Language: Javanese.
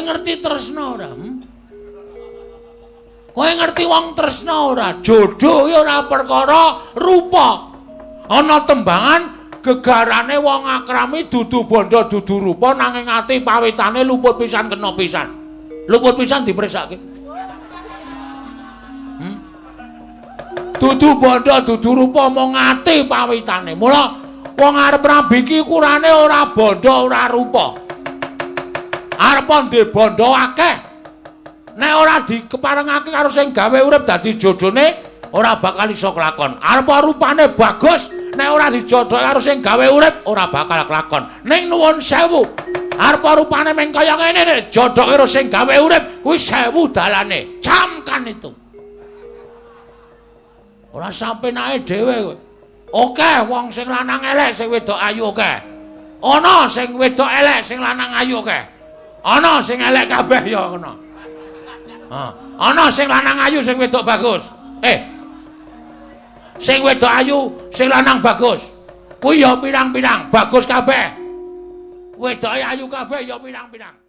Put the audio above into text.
ngerti tresna ora? Kowe ngerti wong tresna ora? Jodoh ki ora perkara rupa. Ana tembangan gegarane wong akrami dudu bondo dudu rupa nanging ati pawitane luput pisan kena pisan. Luput pisan dipriksake. Dudu bondo dudu rupa mung ati pawitane. Mula wong arep rabi iki ukurane ora bondo ora rupa. Arep ndek bondo akeh. Nek ora dikeparengake karo sing gawe urip dadi jodhone ora bakal iso kelakon. Arep rupane bagus, nek ora dijodhoke karo sing gawe urip ora bakal kelakon. Ning nuwun sewu, arep rupane meng kaya ngene nek jodhoke karo sing gawe urip kuwi sewu dalane. Camkan itu. Ora sampenake dhewe kowe. Oke, wong sing lanang elek sing wedok ayu oke. Ana sing wedok elek sing lanang ayu oke. Ana sing elek kabeh ya ngono. Ana sing lanang ayu sing wedok bagus. Sing wedok ayu, sing lanang bagus. Kuwi ya pirang-pirang, bagus kabeh. Wedoke ayu kabeh ya pirang-pirang.